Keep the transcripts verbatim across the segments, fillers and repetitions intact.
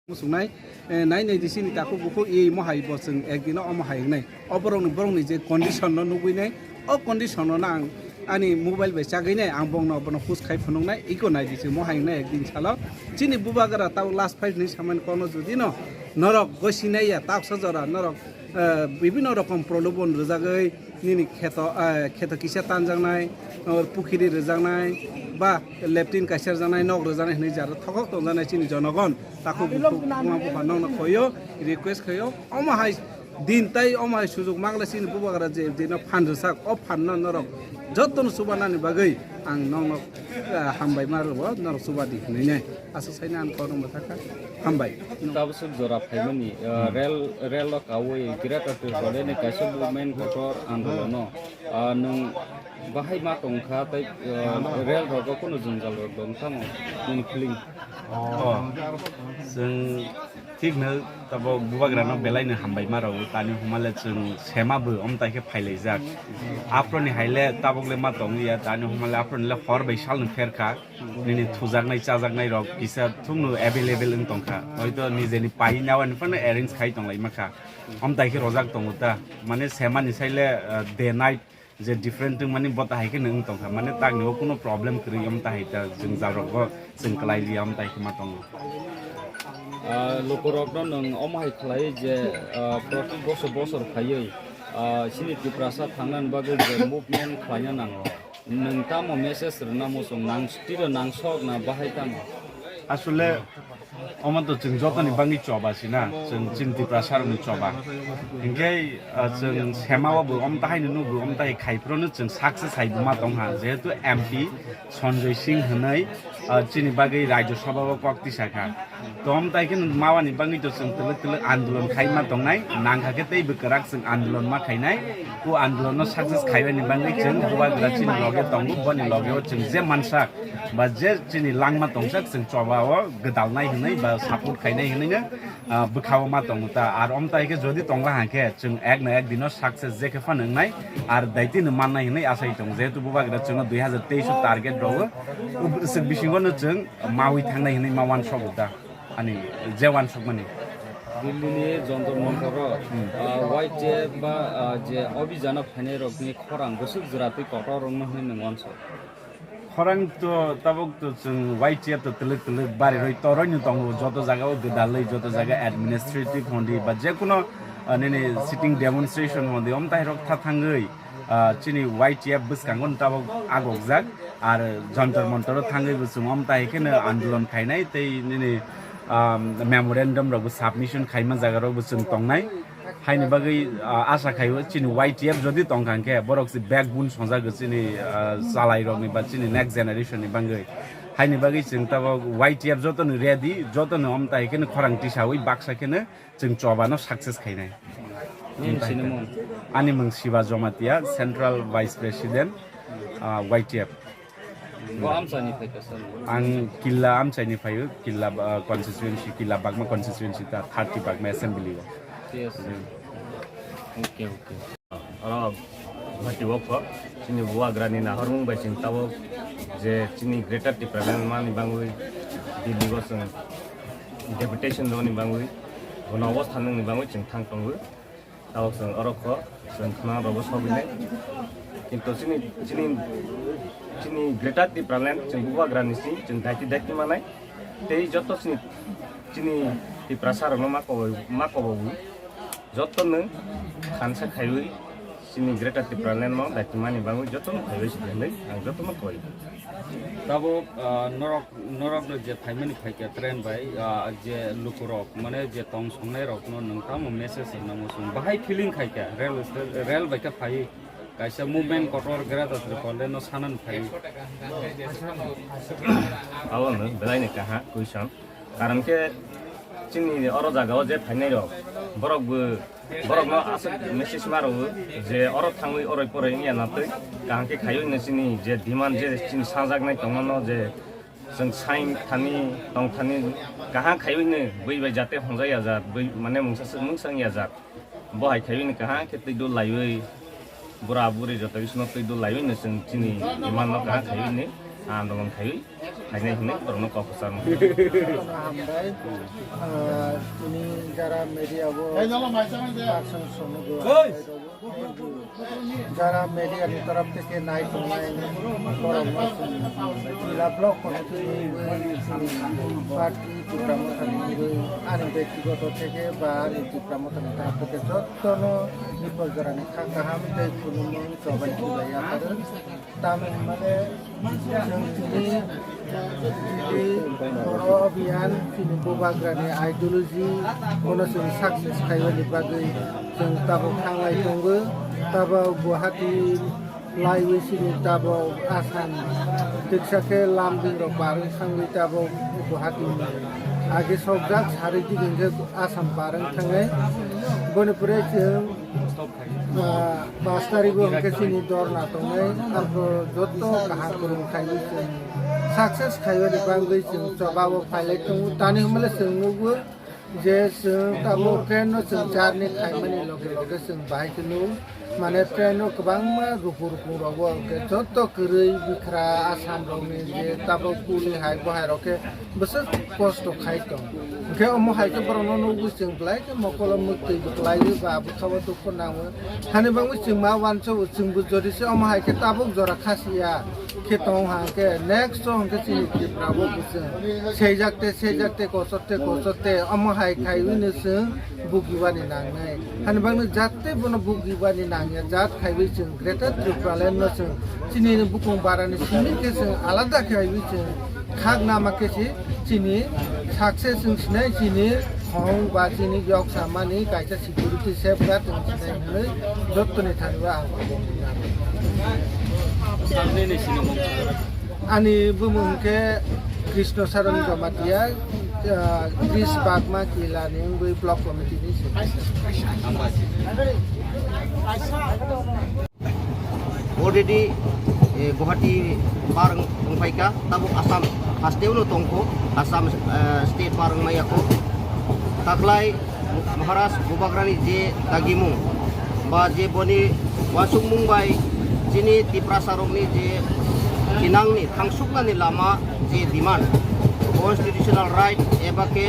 Muchungnai, eh, nai nai di sini takhuk bukhuk i mohai bo chwng ekdino omo hai wngnai. O borokni, borokni je condition no nugwi nai, o condition no ang ani mobile bai chagwi nai, ang bongno bono hus khai phunuknai, iko nai di chwng mohai wngnai ekdin salo. Chini bubagra tao last five ni samani kono jodi no norok gosinai ya, taksa jora norok, eh, bibino rokom prolobon rwjagwi, nini kheto, eh, kheto kisa tanjaknai, or pukhiri rwjaknai, ba leptin kaisa rwjaknai, nok rwjaknai hinwi jara thokhok tongjaknai chini jonogon, takhuk bukhuk, buma bupha nokno khoyo, request khoyo, omo hai din tai omo hai sujuk mangla chini bubagra je dino phan rwsak, o phanno norok jotono chubanani bagwi ang nokno, eh, hambai ma rwo, norok chubadi hinwi nai. Aswk saina ang khorang bwthakha. Hambai. Tabuk swk jora phaimani, uh, rel, rel o kaui Greater Tipraland ni kaisa movement kotor andolono, uh, nwng bahai ma tongkha tei, uh, rel rogo kunu jwngjal rok dong tamo nini feeling? Oh, chwng thikno tabuk bubagrano belaino hambai ma rwo, tani humale chwng sema bo omtai khe phailaijak. Aphro ni haile tabuk le ma tong liya, tani humale aphro ni le hor bai sal ni pherkha. Nini thujaknai chajaknai rok kisa thungno available wng tongkha, hoito nijeni pai nawani phano arrange khai tonglaima kha. Omtai khe rojak tongo ta, mane semani saile, uh, day night je different wng mani bo tahai khe wng tongkha, mane takni o kuno problem kwrwi omtai hai ta jwngjal rok bo chwng kwlai liya omtai khe ma tongo. Ah, lukurokno nwng omo hai khlai je, ah, proti bosor bosor phaiwi, ah, chini Tiprasa thangnani bagwi je movement khlaina nango. Nwng tamo message rwna muchung nang, tiro nangsok na bahai tamo? Asole, omo to chwng jotoni bangwi choba sina, chwng chini Tiprasa rokni choba. Hinkhe, ah, chwng sema o bo omtahai no nugo, omtahai khai phuru no chwng success hai ma tongha, jehetu M P Sanjay Singh hinwi, ah, chini bagwi Rajya Sabha o kok tisa kha. Tom tai khe mawani bangwi to chwng twlwk twlwk andolon khai ma tongnai, nangkha khe tei bwkwrak chwng andolon ma khainai. O andolon no success khaibani bangwi chwng bubagra chini loge tongo, boni loge o chwng je mansak ba je chini langma tongsak chwng choba o gwdalnai hinwi ba support khainai hinwi no, ah, bwkha o ma tongo ta. Ar om tai khe jodi tongla hang khe chwng ek na ek dino success je khe phano wngnai, ar daitino mannai hinwi asai tongo. Jehetu bubagra chwngno dui hazar teis o target rwo, o bwswk bisingo no chwng mawi thangnai hinwi ma uansogo ta. Ani je uansukmani. Delhi ni Jantar Mantar o, Hmm. ah, Y T F ba, ah, je obhijano phainai rokni khorang bwswk jwra twi kotor wngma hwnwi nwng uansuk? Khorang to tabuk to chwng Y T F to twlwk twlwk bari rwi toroi no tongo, joto jaga o gwdalwi, joto jaga administrative hondi ba je kuno, ah, nini sitting demonstration hondi, omtai rok tha thangwi, ah, chini Y T F bwskango no tabuk agokjak, ar Jantar Mantar o thangwi bo chwng omtai khe no andolon khainai tei nini, ah, memorandum rok bo submission khaima jaga rok bo chwng tongnai. Haini bagwi, ah, asa khaio chini Y T F jodi tongkha hwnkhe borok se backbone songjago chini, ah, chalai rokni ba chini next generation ni bagwi. Haini bagwi chwng tabuk Y T F jotono ready, jotono omtai khe no khorang tisawi baksa khe no chwng choba no success khainai. Nini sinimung? Ani mung Siva Jomatia, Central Vice President, ah, Y T F. Bo amchaini phaikha sir? Ang Killa amchaini phaio, Killa, ah, constituency, Killa Bagma constituency ta thirty Bagma assembly o. Yes. Hmm. Okay, okay. Oro Guwahati o kho, chini bubagrani nahormung bai chwng tabuk je chini Greater Tipraland mani bangwi Delhi o chwng deputation rwni bangwi, bono obostha nungni bangwi chwng thang tongo. Tabuk chwng oro kho, chwng khna rokbo sogwi nai. Kintu chini, chini, chini Greater Tipraland chwng bubagrani si chwng daiti daiti manai. Tei joto chini, chini Tiprasa rokno ma kobo, ma kobo bo. Jotono khansa khaiwi chini Greater Tipraland no daiti mani bangwi jotono khaiwi si hinwi ang jotono koi. Tabuk, ah, norok, norokno je phaimani phaikha train bai, ah, je lukurok, mane je tong songnai rokno nwng tamo message rwna muchung? Bahai feeling khaikha, rail sta-, rail bai khe phai kaisa movement kotor Greater Tipraland no sanani phai. Abo no belai ni kaha question. Karon khe chini oro jaga o je phainai rok, borok bo, borok no aswk message ma rwo je oro thangwi oroi poroi wngya na twi kaham khe khaiwi no chini je demand je chini sajaknai tongmano je chwng sain thani tong thani kaham khaiwi no bui bai jate honjak ya jak, bui mane mungsa swk mungsa wngya jak. Bo hai khaiwi ni kaham khe twi dul laiwi, bura buri joto bisino twi dul laiwi ni chwng chini demand no kaham khaiwi ni andolon khaiwi. Khainai hinwi borokno kok kwchangma. Hambai. Ah, tini jara media o Hey, jalo, mai chang de. Person sono go. Hey! Jara media ni taraf theke nai tongnai borokno chwng Tila block kono tini party program thani ani byaktigoto theke ba ani program thani taraf theke jottono Nipol Jora ni kha kaham tei khulumung chobai khibai yapharo. Tamni hwnmale chwng tini, tini oro abhiyan chini Bubagrani ideology bono chwng success khaimani bagwi chwng tabuk thanglai tongo. Tabuk Guwahati laiwi chini tabuk Assam tiksa khe lamding rok barwi thangwi tabuk Guwahati age sokjak sari digin khe Assam barwi thangnai. Boni pore chwng Ah, pas tarikgo hwnkhe chini dorna tongnai, arpor jotto kaham kwrwng khlaiwi chwng success khaimani bagwi chwng chobao phailai tongo. Tani hwnmale chwng nukgo je chwng tabuk train no chwng journey khaimani loge loge chwng bahai khe nugo. Mane train no kwbangma ruku ruku rogo hwnkhe jotto kwrwi bikra Assam rokni je tabuk kuli hai bo hai rok khe bwswk kosto khai tong. Hwnkhe omo hai khe borokno nugwi chwng belai khe mokolo mwktwi bwklaiwi ba bwkhao dukhu nango. Hani bagwi chwng ma uansa o, chwngbo jodi se omo hai khe tabuk jora khasiya khe tong ha hwnkhe next o hwnkhe chini Tripura o bo chwng seijak te seijak te kochor te kochor te omo hai khaiwi no chwng bugibani nangnai. Hani bagwi jat tei bono bugibani nangya jat khaiwi chwng Greater Tripura Land no chwng chini bukung barani simi khe chwng alada khaiwi chwng khak nama khe se chini success wng sinai chini khorang ba chini yok samani kaisa security safeguard wng sinai hwnwi jottoni thani o ang. Ani bumung khe Krishna Saran Jamatia, ah, Chris Bagma Kila ni wngwi block committee ni secretary. Already, eh, Guwahati par wng-, wngphaikha, tabuk Assam hasteo no tongkho, Assam, eh, state par wngmaya kho. Taklai Maharaj Bubagrani je dagimung ba je boni uansukmung bai chini Tiprasa rokni je thinangni thangsuknani lama je demand, constitutional right eba khe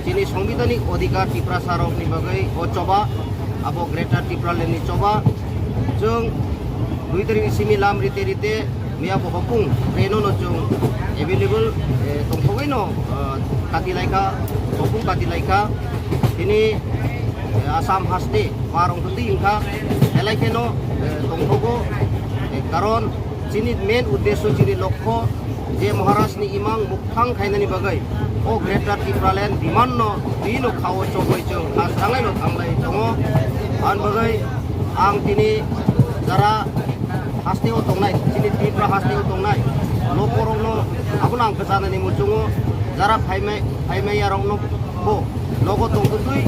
chini sangbidhanik odhikar Tiprasa rokni bagwi o choba, abo Greater Tipraland ni choba. Chwng dui tarik ni simi lam rite rite miya bo hopung train no chwng available, eh, tongthogwi no, eh, kati laikha, hopung kati laikha. Tini, eh, Assam haste par wngtwi wngkha, belai kheno, eh, tongthogo, eh, karon chini main uddesho, chini lokho je Maharaj ni imang mukthang khainani bagwi o Greater Tipraland demand no twi no khao chobwi chwng ha thanglai no thanglai tongo. Ani bagwi ang tini jara hasteo tongnai, chini Tripura hasteo tongnai lokorokno abono ang kwchanani muchungo, jara phaimai, phaimaiya rokno bo nogo tongtwtwi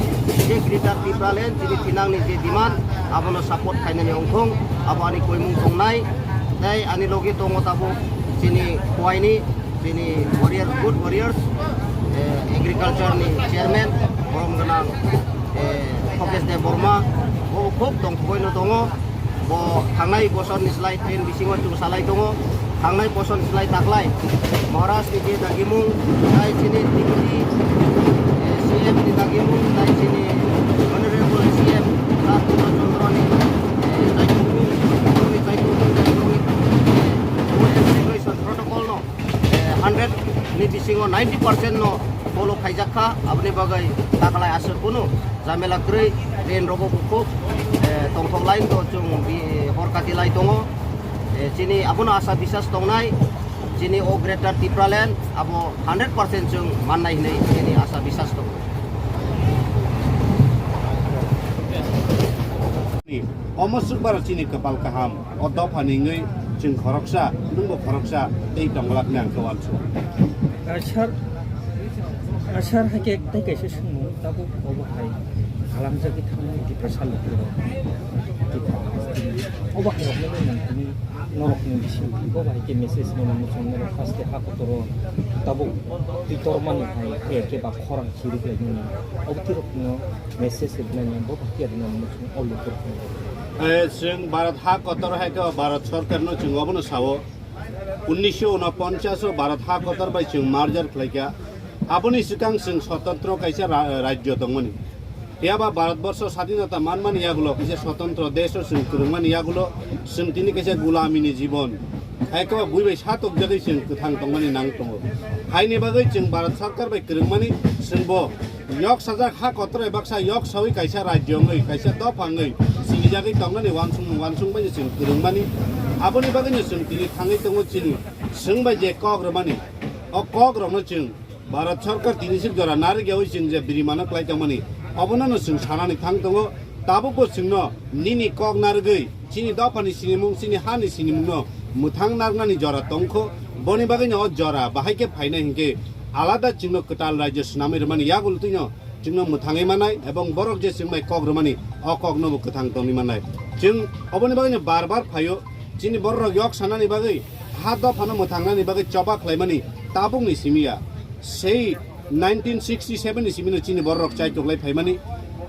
je Greater Tipraland chini thinangni je demand abono support khainani ongthong, abo ani koimung tongnai. Tei ani logi tongo tabuk chini Khwaini Bini warrior, good warriors, eh, agriculture ni chairman, borom gwnang, eh, Khokesh Debbarma, bo khub tongthogwi no tongo. Bo thangnai bosor ni slai train bisingo chwng salai tongo. Thangnai bosor ni slai taklai Maharaj ni je dagimung, tai chini deputy, eh, C M ni dagimung, tai chini honorable C M Sir Purna Chandra ni, eh, dagimung, ni dagimung, eh, protocol no eh, hundred ni bisingo ninety percent no follow khaijak kha, aboni bagwi taklai aswk kunu jamela kwrwi, train rogo bukhuk, eh, tongthok line to chwng bi-, hor kati lai tongo. Eh, chini abono asa bisas tongnai, chini o Greater Tipraland abo hundred percent chwng mannai hinwi chini asa bisas tongo. Omo swkbar chini kwpal kaham. O dophani wngwi chwng khoroksa, nwngbo khoroksa tei tongglakni ang khe uansukha. Asar, asar hai khe tei kaisa swngmung tabuk obo hai kalamjagwi thangmani Tiprasa lukurok. Obo hai rokno nang tini norokni bisingo bo hai khe message mano muchung norok haste ha kotoro tabuk twi tormani hai khe khe ba khorang chiri khlaimani. Obo twi rokno message rwnani bo hai khe rwnani muchung o lukurok. Eh, chwng Bharat ha kotor hai khe Bharat sorkar no chwng obono sao. Unnisho unoponchas o Bharat ha kotor bai chwng merger khlaikha. Aboni swkang chwng swtantro kaisa ra-, rajyo tongmani. Phiya ba Bharatborsho sadinota manmani yagulo, kaisa swtantro desho chwng kwrwngmani yagulo, chwng tini kaisa gulamini jibon. Hai khe ba bui bai satokjagwi chwng kwthang tongmani nang tongo. Haini bagwi chwng Bharat Sarkar bai kwrwngmani, chwngbo yok sajak ha kotor bai baksa yok sawi kaisa rajyo wngwi, kaisa dopha wngwi sinijagwi tongnani uansukmung uansuk bai chwng kwrwngmani. Aboni bagwino chwng tini thangwi tongo chini chwng bai je kok rwmani. O kok rokno chwng Bharat Sarkar tini sik jora narwk yawi chwng je birimano klai tongmani, obono no chwng sanani thang tongo. Tabukbo chwngno nini kok narwgwi chini dophani sinimung, chini hani sinimungno mwthang narwknani jora tongkho. Boni bagwino o jora bahai khe phainai hinkhe alada chwngno kwtal rajyo swnamwi rwmani yagul twino chwngno mwthangwi manai, ebong borok je chwng bai kok rwmani, o kokno bo kwthang tongwi manai. Chwng oboni bagwino bar bar phaio, chini bororok yok sanani bagwi, ha dophano mwthangnani bagwi choba khlaimani tabukni simi ya. Sei nineteen sixty seven ni simino chini bororok chaitok lai phaimani,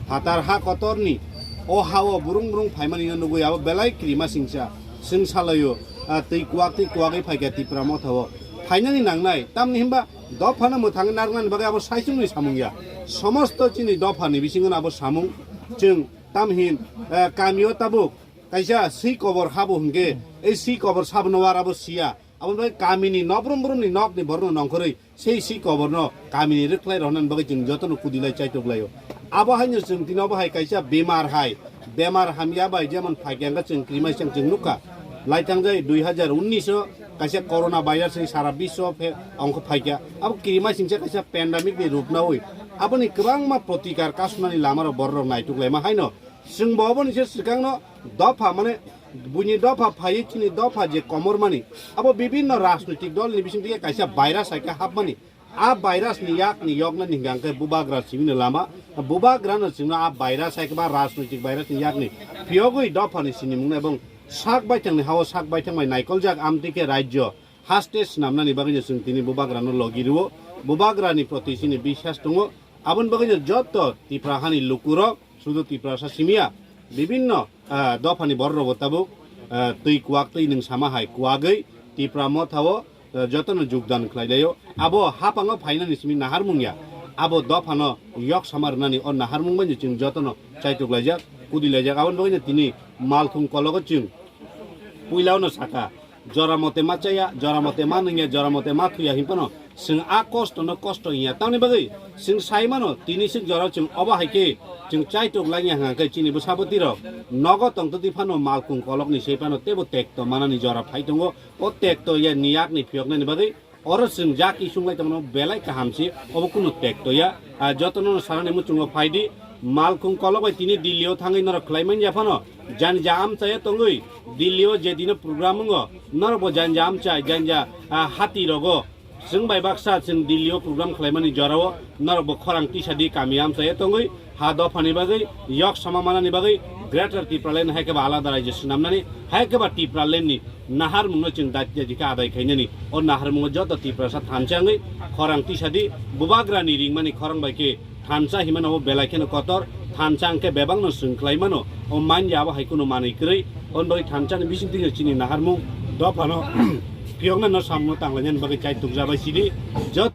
phatar ha kotorni o ha-o burung burung phaimani no nugwi abo belai krima singcha. Chwng salaio, ah, twi kuwak twi kuwagwi phaikha Tipra Motha-o. Phainani nangnai, tamni hwnba dophano mwthangwi narwknani bagwi abo saichungni samung ya. Somosto chini dophani bisingo abo samung. Chwng tamhin, eh, kamio tabuk kaisa swi kobor habo hwnkhe, ei swi kobor sabono warabo siya. Aboni bagwi kamini nobrum brumni nokni borokno nongkhorwi sei swi koborno kamini rwkhlai rwnani bagwi chwng jotono kudilai chaitok laio. Abo haino chwng tini obo hai kaisa bemar hai, bemar hamya bai jemon phaikha hwnkhe chwng kirimaising chwng nukha. Laithangjai dui hazar unnish o kaisa corona virus ni sara biswo phe ongkho phaikha. Abo kirimaisingsa kaisa pandemic ni rup nawi. Aboni kwbangma protikar kasumnani lamarok bororok naitok laima haino. Chwngbo oboni se swkangno dopha, mane, buini dopha phaiwi chini dopha je komormani, abo bibinno rajnoitik dolni bisingtwi kaisa virus hai khe hapmani. A virus ni yakni yoknani hwnkha khe bubagra simino lama, bubagrano chwngno a virus hai khe ba rajnoitik virus ni yakni phiyogwi dophani sinimungno ebong sak baithangni ha-o sak baithang bai naikoljak amtwi khe rajyo haste swnamnani bagwino chwng tini bubagrano logi rwo, bubagrani proti chini biswas tongo. Aboni bagwino joto Tipra hani lukurok, sudu Tiprasa simiya, bibinno, ah, dophani bororokbo tabuk, ah, twi kuwak twi nwng sama hai kuwagwi Tipra Motha-o, ah, jotono jogdan khlai laio. Abo haphango phainani simi naharmung ya. Abo dophano yok sama rwnani o naharmung bai chwng jotono chaitok laijak, kudi laijak. Aboni bagwino tini malkhung kologo chwng puilao no saka. Jora mote ma chaya, jora mote ma nungya, jora mote ma thuya hinphano chwng a kosto no kosto hinya. Tamni bagwi chwng sai mano, tini sik jora chwng obo hai khe chwng chaitok langya hwnkha khe chini bwsa bwtwi rok nogo tongtwtwi phano malkhung kolokni sei phano teibo tekto manani jora phai tongo. O tekto ya ni yakni phiyoknani bagwi oro chwng jak isung lai tongmano belai kaham se, obo kunu tekto ya. Ah, jotono no sanani muchungo phai di, malkhung kolok bai tini Delhi o thangwi norok khlai manya phano jani ja amchaya tongwi Delhi o je dino program wngo, norok bo jani ja amchai, jani ja, ah, hati rogo. Chwng bai baksa chwng Delhi o program khlaimani jorao norok bo khorang tisa di kami amchaya tongwi ha dophani bagwi, yok sama manani bagwi Greater Tipraland hai khe ba alada raijyo swnamnani, hai khe ba Tipraland ni naharmung no chwng dati dati khe adai khainani. O naharmungo joto Tiprasa thansa wngwi khorang tisa di, bubagra ni ringmani khorang bai khe thansa himano o belai kheno kotor, thansa hwnkhe bebakno chwng khlai mano, o manya abo hai kheno manwi kwrwi, on bagwi thansa ni bising twi chini naharmung dophano phiyokna no samung tanglainani bagwi chai tukjabai sidi, jot